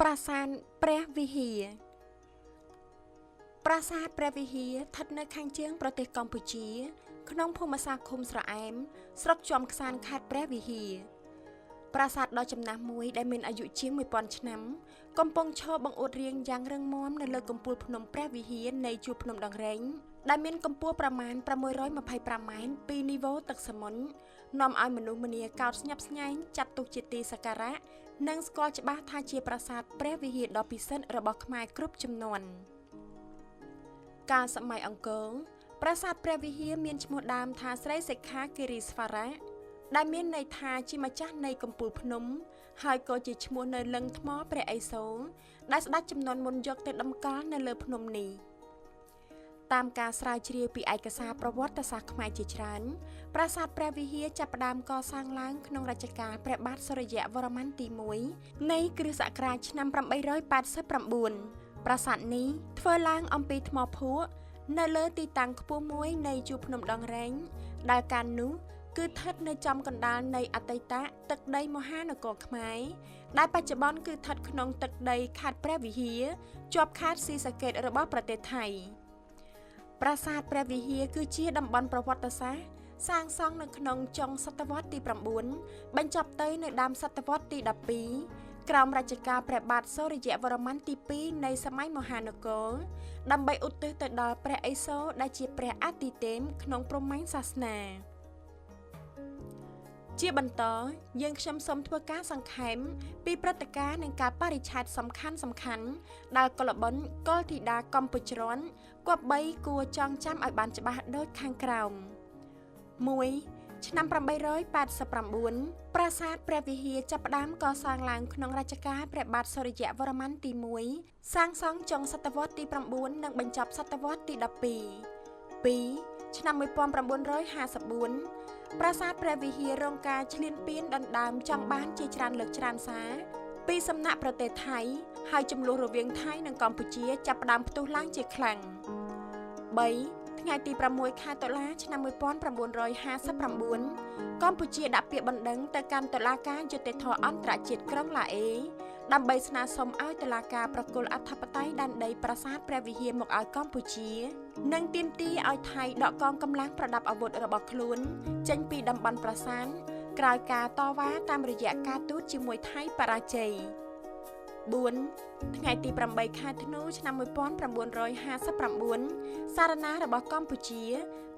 ប្រាសាទព្រះវិហារប្រាសាទព្រះវិហារស្ថិតនៅខាងជើងប្រទេសកម្ពុជា ក្នុងភូមិសាស្ត្រឃុំស្រអែមស្រុកជាំក្សាន្តខេត្តព្រះវិហារប្រាសាទដ៏ចំណាស់មួយដែលមានអាយុជាង1000ឆ្នាំកំពុងឈរបង្អួតរាងយ៉ាងរឹងមាំនៅលើកំពូលភ្នំព្រះវិហារនៃជួរភ្នំដងរែងដែលមានកម្ពស់ប្រមាណ625ម៉ែត្រពីនីវ៉ូទឹកសមុទ្រនាំឲ្យមនុស្សម្នាកោតស្ញប់ស្ញែងចាត់ទុកជាទីសក្ការៈនិងស្គាល់ច្បាស់ថាជាប្រាសាទព្រះវិហារដ៏ពិសិដ្ឋរបស់ខ្មែរគ្រប់ជំនាន់កាលសម័យអង្គរប្រាសាទព្រះវិហារមានឈ្មោះដើមថាស្រីសិក្ខាគិរីស្វរៈដែលមានន័យថាជាម្ចាស់នៃកំពូលភ្នំហើយក៏ជាឈ្មោះនៅលឹងថ្មព្រះឥសូរដែលស្ដេចចំនួនមុនយកទៅតម្កល់នៅលើភ្នំនេះតាមការស្រាវជ្រាវពីឯកសារប្រវត្តិសាស្ត្រខ្មែរជាច្រើនប្រាសាទព្រះវិហារចាប់ផ្ដើមកសាងឡើងក្នុងរជ្ជកាលព្រះបាទសូរ្យវរ្ម័នទី1នៃគ្រិស្តសករាជឆ្នាំ889ប្រាសាទនេះធ្វើឡើងអំពីថ្មភក់នៅលើទីតាំងខ្ពស់មួយនៃជួរភ្នំដងរែងដែលកាលនោះគឺស្ថិតនៅចំកណ្ដាលនៃអតីតទឹកដីមហានគរខ្មែរដែលបច្ចុប្បន្នគឺស្ថិតក្នុងទឹកដីខេត្តព្រះវិហារជាប់ខេត្តស៊ីសាកេតរបស់ប្រទេសថៃប្រាសាទព្រះវិហារគឺជាតំបន់ប្រវត្តិសាស្ត្រសាងសង់នៅក្នុងចុងសតវត្សទី9បញ្ចប់ទៅនៅដើមសតវត្សទី12ក្រោមរជ្ជកាលព្រះបាទសូរ្យវរ្ម័នទី2នៃសម័យមហានគរដើម្បីឧទ្ទិសទៅដល់ព្រះឥសូរដែលជាព្រះអាទិទេពក្នុងព្រហ្មញ្ញសាសនាជាបន្តយើងខ្ញុំសូមធ្វើការសង្ខេបពីព្រឹត្តិការណ៍និងការបរិច្ឆេទសំខាន់ៗដែលកុលបុត្រកុលធីតាកម្ពុជារនគប្បីគួរចងចាំឲ្យបានច្បាស់ដូចខាងក្រោម1ឆ្នាំ889ប្រាសាទព្រះវិហារចាប់ផ្ដើមកសាងឡើងក្នុងរជ្ជកាលព្រះបាទសូរ្យវរ្ម័នទី1សាងសង់ចុងសតវត្សទី9និងបញ្ចប់សតវត្សទី12 2ឆ្នាំ1954ប្រាសាទព្រះវិហាររងការឈ្លានពានដណ្ដើមចង់បានជាច្រើនលើកច្រើនសារពីសំណាក់ប្រទេសថៃហើយចំនួនរវាងថៃនិងកម្ពុជាចាប់ផ្ដើមផ្ទុះឡើងជាខ្លាំង3ថ្ងៃទី6ខែតុលាឆ្នាំ1959កម្ពុជាដាក់ពាក្យបណ្ដឹងទៅកាន់តុលាការយុត្តិធម៌អន្តរជាតិក្រុងឡាអេដើម្បីស្នើសុំឲ្យតុលាការប្រគល់អធិបតេយ្យដែនដីប្រាសាទព្រះវិហារមកឲ្យកម្ពុជានិងទាមទារឲ្យថៃដកកងកម្លាំងប្រដាប់អាវុធរបស់ខ្លួនចេញពីតំបន់ប្រាសាទក្រោយការតវ៉ាតាមរយៈការទូតជាមួយថៃបរាជ័យ4ថ្ងៃទី8ខែធ្នូឆ្នាំ1959សារណារបស់កម្ពុជា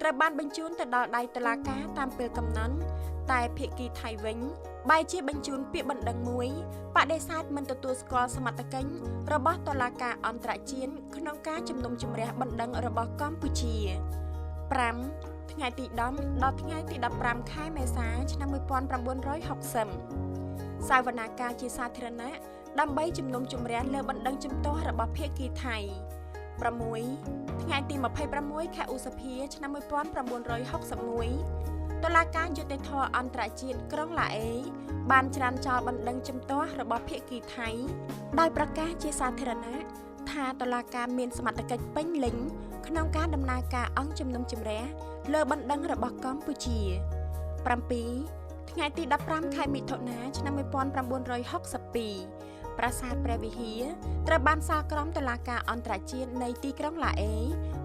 ត្រូវបានបញ្ជូនទៅដល់ដៃតុលាការតាមពេលកំណត់តែភាគីថៃវិញបែរជាបញ្ជូនពាក្យបណ្ដឹងមួយបដិសេធមិនទទួលស្គាល់សមត្ថកិច្ចរបស់តុលាការអន្តរជាតិក្នុងការជំនុំជម្រះបណ្ដឹងរបស់កម្ពុជា5ថ្ងៃទី10ដល់ថ្ងៃទី15ខែមេសាឆ្នាំ1960សវនាការជាសាធារណៈដើម្បីជំនុំជម្រះលើបណ្ដឹងជំទាស់របស់ភាគីថៃ6ថ្ងៃទី26ខែឧសភាឆ្នាំ1961តុលាការយុត្តិធម៌អន្តរជាតិក្រុងឡាអេបានច្រានចោលបណ្ដឹងជំទាស់របស់ភាគីថៃដោយប្រកាសជាសាធារណៈថាតុលាការមានសមត្ថកិច្ចពេញលេញក្នុងការដំណើរការអង្គជំនុំជម្រះលើបណ្ដឹងរបស់កម្ពុជា7ថ្ងៃទី15ខែមិថុនាឆ្នាំ1962ប្រាសាទព្រះវិហារត្រូវបានសាលក្រមតុលាការអន្តរជាតិនៃទីក្រុងឡាអេ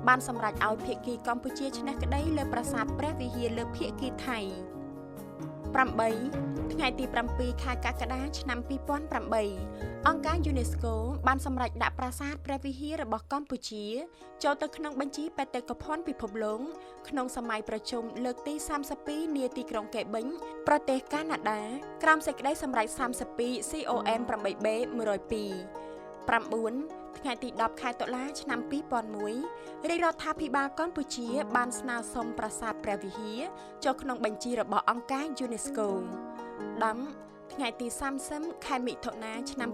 បានសម្រេចឲ្យភាគីកម្ពុជាឈ្នះក្តីលើប្រាសាទព្រះវិហារលើភាគីថៃ8ថ្ងៃទី7ខែកក្កដាឆ្នាំ2008អង្គការ UNESCO បានសម្រេចដាក់ប្រាសាទព្រះវិហាររបស់កម្ពុជាចូលទៅក្នុងបញ្ជីបេតិកភណ្ឌពិភពលោកក្នុងសម័យប្រជុំលើកទី32នាទីក្រុងកេបិញប្រទេសកាណាដាក្រោមសេចក្តីសម្រេច32 COM 8B 102 9ថ្ងៃទី10ខែតុលាឆ្នាំ2001រាជរដ្ឋាភិបាលកម្ពុជាបានស្នើសុំប្រាសាទព្រះវិហារចូលក្នុងបញ្ជីរបស់អង្គការ UNESCO 10ថ្ងៃទី30ខែមិថុនាឆ្នាំ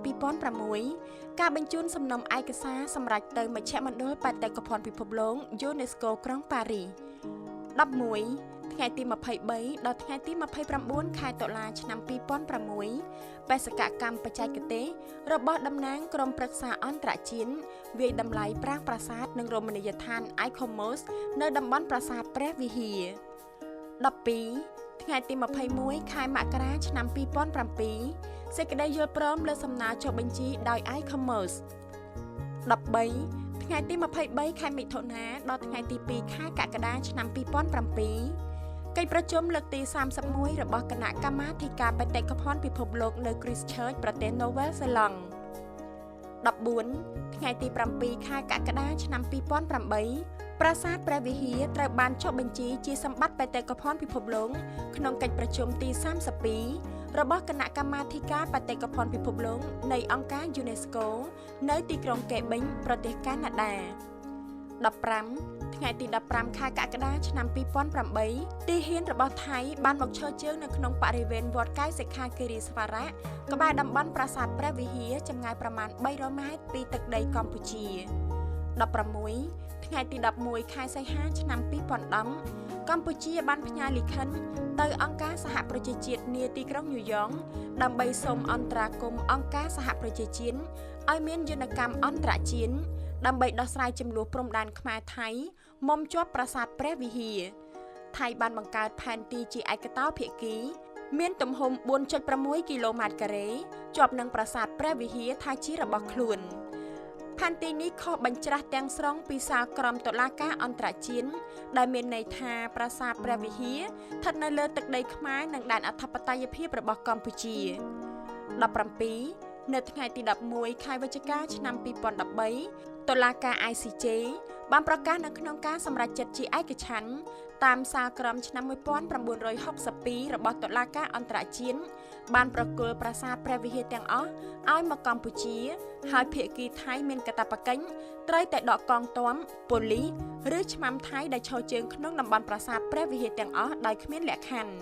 2006ការបញ្ជូនសំណុំឯកសារសម្រាប់ទៅមជ្ឈមណ្ឌលបេតិកភណ្ឌពិភពលោក UNESCO ក្រុងប៉ារីស11ថ្ងៃទី23ដល់ថ្ងៃទី29ខែតុលាឆ្នាំ2006បេសកកម្មបច្ចេកទេសរបស់តំណាងក្រុមប្រឹក្សាអន្តរជាតិវាយតម្លៃប្រាង្គប្រាសាទនិងរមណីយដ្ឋាន ICOMOS នៅតំបន់ប្រាសាទព្រះវិហារ12ថ្ងៃទី21ខែមករាឆ្នាំ2007 សេចក្តីយល់ព្រមលើសំណើចុះបញ្ជីដោយ iCommerce 13ថ្ងៃទី23ខែមិថុនាដល់ថ្ងៃទី2ខែកក្កដាឆ្នាំ2007កិច្ចប្រជុំលើកទី31របស់គណៈកម្មាធិការបេតិកភណ្ឌពិភពលោកនៅ Christchurch ប្រទេសនូវែលសេឡង់14ថ្ងៃទី7ខែកក្កដាឆ្នាំ2008ប្រាសាទព្រះវិហារត្រូវបានចុះបញ្ជីជាសម្បត្តិបេតិកភណ្ឌពិភពលោកក្នុងកិច្ចប្រជុំទី32របស់គណៈកម្មាធិការបេតិកភណ្ឌពិភពលោកនៃអង្គការ UNESCO នៅទីក្រុងកេបិញប្រទេសកាណាដា15ថ្ងៃទី15ខែកក្កដាឆ្នាំ2008ទីហ៊ានរបស់ថៃបានមកឈរជើងនៅក្នុងបរិវេណវត្តកែវសិក្ខាគិរីស្វរៈក្បែរតំបន់ប្រាសាទព្រះវិហារចម្ងាយប្រមាណ300ម៉ែត្រពីទឹកដីកម្ពុជា16ថ្ងៃទី11ខែសីហាឆ្នាំ2010កម្ពុជាបានផ្ញើលិខិតទៅអង្គការសហប្រជាជាតិនាទីក្រុងញូវយ៉កដើម្បីសូមអន្តរាគមន៍អង្គការសហប្រជាជាតិឲ្យមានយន្តកម្មអន្តរជាតិដើម្បីដោះស្រាយចំនួនព្រំដែនខ្មែរថៃមុំជាប់ប្រាសាទព្រះវិហារថៃបានបង្កើតផែនទីជាឯកតោភាគីមានទំហំ 4.6 គីឡូម៉ែត្រការ៉េជាប់នឹងប្រាសាទព្រះវិហារថាជារបស់ខ្លួនផែនទីនេះខុសបញ្ច្រាស់ទាំងស្រុងពីសាលក្រមតុលាការអន្តរជាតិដែលមានន័យថាប្រាសាទព្រះវិហារស្ថិតនៅលើទឹកដីខ្មែរនិងដែនអធិបតេយ្យភាពរបស់កម្ពុជា17នៅថ្ងៃទី11ខែវិច្ឆិកាឆ្នាំ2013តុលាការ ICJ បានប្រកាសនៅក្នុងការសម្រេចចិត្តជាឯកច្ឆន្ទតាមសាលក្រមឆ្នាំ1962របស់តុលាការអន្តរជាតិបានប្រគល់ប្រាសាទព្រះវិហារទាំងអស់ឲ្យមកកម្ពុជាហើយភាគីថៃមានកាតព្វកិច្ចត្រូវតែដកកងទ័ពប៉ូលីសឬឆ្មាំថៃដែលឈរជើងក្នុងតំបន់ប្រាសាទព្រះវិហារទាំងអស់ដោយគ្មានលក្ខខណ្ឌ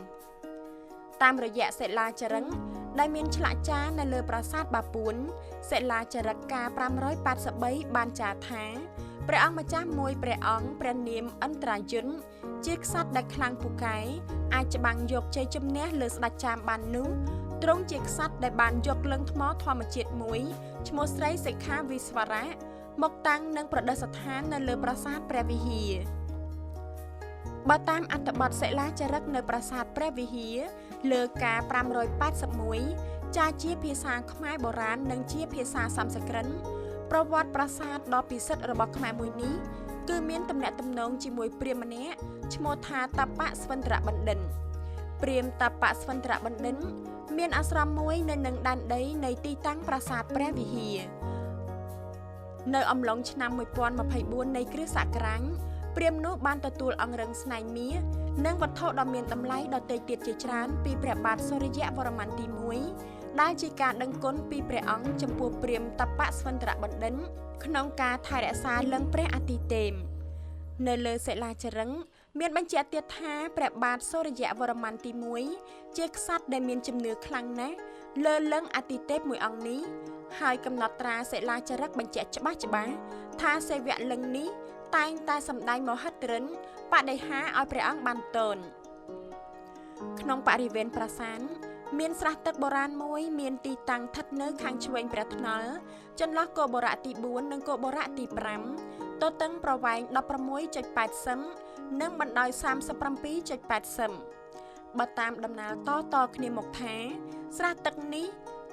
តាមរយៈសិលាចារឹកដែលមានឆ្លាក់ចារនៅលើប្រាសាទបាពួនសិលាចារឹកកា583បានចារថាព្រះអង្គម្ចាស់មួយព្រះអង្គព្រះនាមឥន្ទ្រាយុនជាក្សត្រដែលខ្លាំងពូកែអាចច្បាំងយកជ័យជំនះលើស្ដេចចាមបាននោះទ្រង់ជាក្សត្រដែលបានយកលឹងថ្មធម្មជាតិមួយឈ្មោះស្រីសិក្ខាវិស្វរៈមកតាំងនិងប្រតិស្ថាននៅលើប្រាសាទព្រះវិហារបើតាមអត្ថបទសិលាចារឹកនៅប្រាសាទព្រះវិហារលើកា581ចាជាភាសាខ្មែរបុរាណនិងជាភាសាសំស្ក្រឹតប្រវត្តិប្រាសាទដ៏ពិសិដ្ឋរបស់ខ្មែរមួយនេះគឺមានទំនាក់ទំនងជាមួយព្រាហ្មណ៍ម្នាក់ឈ្មោះថាតបៈស្វន្តរបណ្ឌិតព្រាហ្មណ៍តបៈស្វន្តរបណ្ឌិតមានអាស្រមមួយនៅនឹងដែនដីនៃទីតាំងប្រាសាទព្រះវិហារនៅអំឡុងឆ្នាំ1024នៃគ្រិស្តសករាជព្រាហ្មណ៍នោះបានទទួលអង្រឹងស្នែងមាសនិងវត្ថុដ៏មានតម្លៃដទៃទៀតជាច្រើនពីព្រះបាទសូរិយវរ្ម័នទី1ដែលជាការដឹងគុណពីព្រះអង្គចំពោះព្រាហ្មណ៍តបៈស្វន្តរបណ្ឌិតក្នុងការថែរក្សាលិង្គព្រះអាទិទេពនៅលើសិលាចារឹកមានបញ្ជាក់ទៀតថាព្រះបាទសូរិយវរ្ម័នទី1ជាក្សត្រដែលមានជំនឿខ្លាំងណាស់លើលិង្គអាទិទេពមួយអង្គនេះហើយកំណត់ត្រាសិលាចារឹកបញ្ជាក់ច្បាស់ថាសេវៈលិង្គនេះតែងតែសម្ដែងមហិទ្ធិឫទ្ធិបដិហាឲ្យព្រះអង្គបានតនក្នុងបរិវេណប្រាសាទមានស្រះទឹកបុរាណមួយមានទីតាំងស្ថិតនៅខាងឆ្វេងព្រះថ្នល់ចន្លោះកោបរៈទី4និងកោបរៈទី5ទទឹងប្រវែង 16.80 និងបណ្ដោយ 37.80 បើតាមដំណើរតគ្នាមកថាស្រះទឹកនេះ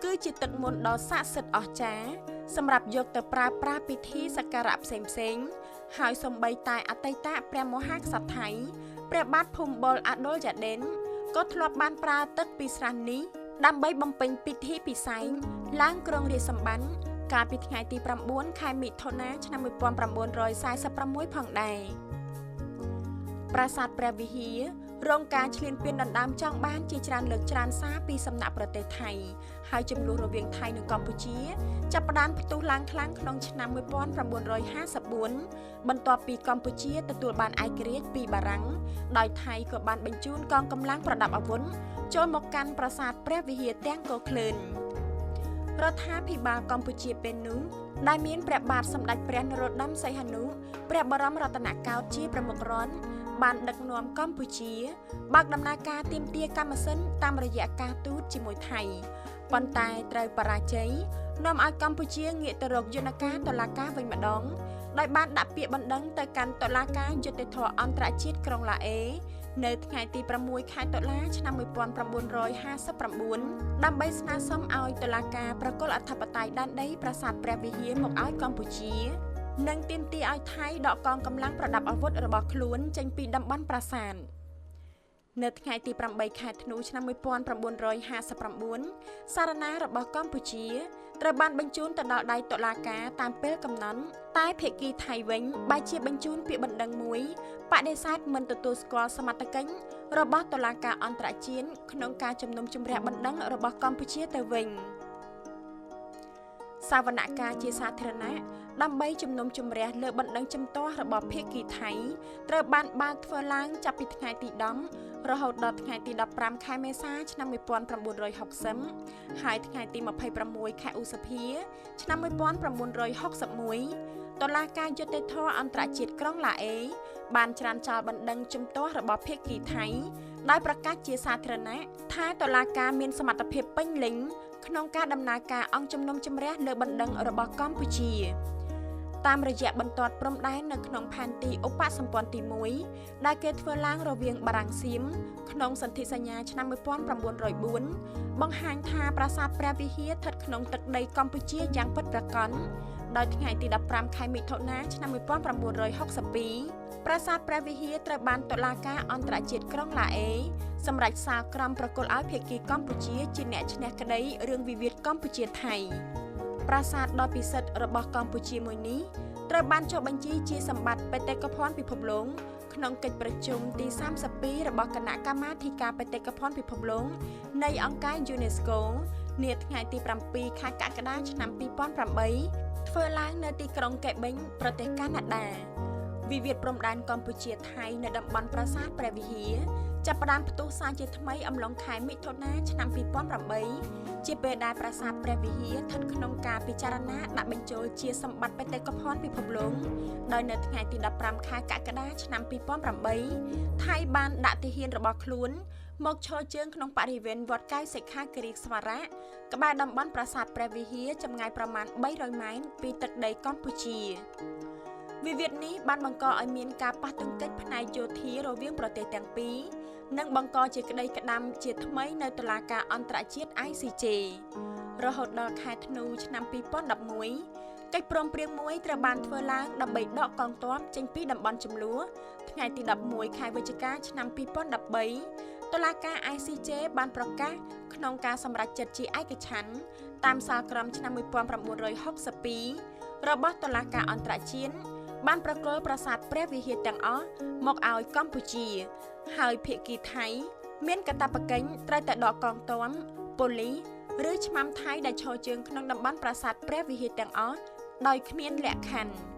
គឺជាទឹកមន្តដ៏ស័ក្តិសិទ្ធិអស្ចារ្យសម្រាប់យកទៅប្រើប្រាស់ពិធីសក្ការៈផ្សេងៗហើយសូម្បីតែអតីតព្រះមហាក្សត្រថៃព្រះបាទភូមិបុលអាដុលយ៉ាដេនក៏ធ្លាប់បានប្រើទឹកពីស្រះនេះដើម្បីបំពេញពិធីពិសែងឡើងគ្រងរាជសម្បត្តិកាលពីថ្ងៃទី9ខែមិថុនាឆ្នាំ1946ផងដែរប្រាសាទព្រះវិហាររងការឈ្លានពានដណ្ដើមចង់បានជាច្រើនលើកច្រើនសារពីសំណាក់ប្រទេសថៃហើយចំនួនរវាងថៃនិងកម្ពុជាចាប់ផ្ដើមផ្ទុះឡើងខ្លាំងក្នុងឆ្នាំ1954បន្ទាប់ពីកម្ពុជាទទួលបានឯករាជ្យពីបារាំងដោយថៃក៏បានបញ្ជូនកងកម្លាំងប្រដាប់អាវុធចូលមកកាន់ប្រាសាទព្រះវិហារទាំងកក្លឿនរដ្ឋាភិបាលកម្ពុជាពេលនោះដែលមានព្រះបាទសម្ដេចព្រះនរោត្តមសីហនុព្រះបរមរតនកោដ្ឋជាប្រមុខរដ្ឋបានដឹកនាំកម្ពុជាបើកដំណើរការទាមទារកម្មសិទ្ធិតាមរយៈការទូតជាមួយថៃប៉ុន្តែត្រូវបរាជ័យនាំឲ្យកម្ពុជាងាកទៅរកយន្តការតុលាការវិញម្ដងដោយបានដាក់ពាក្យបណ្ដឹងទៅកាន់តុលាការយុត្តិធម៌អន្តរជាតិក្រុងឡាអេ នៅថ្ងៃទី6ខែតុលាឆ្នាំ1959ដើម្បីស្នើសុំឲ្យតុលាការប្រគល់អធិបតេយ្យដែនដីប្រាសាទព្រះវិហារមកឲ្យកម្ពុជានិងទាមទារឲ្យថៃដកកងកម្លាំងប្រដាប់អាវុធរបស់ខ្លួនចេញពីតំបន់ប្រាសាទនៅថ្ងៃទី8ខែធ្នូឆ្នាំ1959សារណារបស់កម្ពុជាត្រូវបានបញ្ជូនទៅដល់ដៃតុលាការតាមពេលកំណត់តែភាគីថៃវិញបែរជាបញ្ជូនពាក្យបណ្ដឹងមួយបដិសេធមិនទទួលស្គាល់សមត្ថកិច្ចរបស់តុលាការអន្តរជាតិក្នុងការជំនុំជម្រះបណ្ដឹងរបស់កម្ពុជាទៅវិញសវនកម្មជាសាធារណៈដើម្បីជំនុំជម្រះលើបណ្ដឹងជំទាស់របស់ភាគីថៃត្រូវបានបើកធ្វើឡើងចាប់ពីថ្ងៃទី10រហូតដល់ថ្ងៃទី15ខែមេសាឆ្នាំ1960ហើយថ្ងៃទី26ខែឧសភាឆ្នាំ1961តុលាការយុត្តិធម៌អន្តរជាតិក្រុងឡាអេបានច្រានចោលបណ្ដឹងជំទាស់របស់ភាគីថៃដោយប្រកាសជាសាធារណៈថាតុលាការមានសមត្ថភាពពេញលេញក្នុងការដំណើរការអង្គជំនុំជម្រះលើបណ្ដឹងរបស់កម្ពុជាតាមរយៈបន្ទាត់ព្រំដែននៅក្នុងផែនទីឧបសម្ព័ន្ធទី1ដែលគេធ្វើឡើងរវាងបារាំងសៀមក្នុងសន្ធិសញ្ញាឆ្នាំ1904បង្ហាញថាប្រាសាទព្រះវិហារស្ថិតក្នុងទឹកដីកម្ពុជាយ៉ាងពិតប្រាកដដោយថ្ងៃទី15ខែមិថុនាឆ្នាំ1962ប្រាសាទព្រះវិហារត្រូវបានតុលាការអន្តរជាតិក្រុងឡាអេសម្រេចសាលក្រមប្រគល់ឲ្យភាគីកម្ពុជាជាអ្នកឈ្នះក្តីរឿងវិវាទកម្ពុជាថៃប្រាសាទដ៏ពិសិដ្ឋរបស់កម្ពុជាមួយនេះត្រូវបានចុះបញ្ជីជាសម្បត្តិបេតិកភណ្ឌពិភពលោកក្នុងកិច្ចប្រជុំទី32របស់គណៈកម្មាធិការបេតិកភណ្ឌពិភពលោកនៃអង្គការ UNESCO នាថ្ងៃទី7ខែកក្កដាឆ្នាំ2008ធ្វើឡើងនៅទីក្រុងកេបិញប្រទេសកាណាដាវិវាទព្រំដែនកម្ពុជាថៃនៅតំបន់ប្រាសាទព្រះវិហារចាប់ផ្ដើមផ្ទុះសារជាថ្មីអំឡុងខែមិថុនាឆ្នាំ2008ជាពេលដែលប្រាសាទព្រះវិហារស្ថិតក្នុងការពិចារណាដាក់បញ្ចូលជាសម្បត្តិបេតិកភណ្ឌពិភពលោកដោយនៅថ្ងៃទី15ខែកក្កដាឆ្នាំ2008ថៃបានដាក់ទាហានរបស់ខ្លួនមកឈរជើងក្នុងបរិវេណវត្តកែវសិក្ខាគិរីស្វរៈក្បែរតំបន់ប្រាសាទព្រះវិហារចម្ងាយប្រមាណ300ម៉ែត្រពីទឹកដីកម្ពុជាវិវាទនេះបានបង្កឲ្យមានការប៉ះទង្គិចផ្នែកយោធារវាងប្រទេសទាំងពីរនិងបង្កជាក្តីក្តាំជាថ្មីនៅតុលាការអន្តរជាតិ ICJ រហូតដល់ខែធ្នូឆ្នាំ2011កិច្ចព្រមព្រៀងមួយត្រូវបានធ្វើឡើងដើម្បីដកកងទ័ពចេញពីតំបន់ចំនួនថ្ងៃទី11ខែវិច្ឆិកាឆ្នាំ2013តុលាការ ICJ បានប្រកាសក្នុងការសម្រេចចិត្តជាឯកច្ឆន្ទតាមសាលក្រមឆ្នាំ1962របស់តុលាការអន្តរជាតិបានប្រគល់ប្រាសាទព្រះវិហារទាំងអស់មកឲ្យកម្ពុជាហើយភាគីថៃមានកាតព្វកិច្ចត្រូវតែដកកងទ័ពប៉ូលីសឬឆ្មាំថៃដែលឈរជើងក្នុងតំបន់ប្រាសាទព្រះវិហារទាំងអស់ដោយគ្មានលក្ខខណ្ឌ។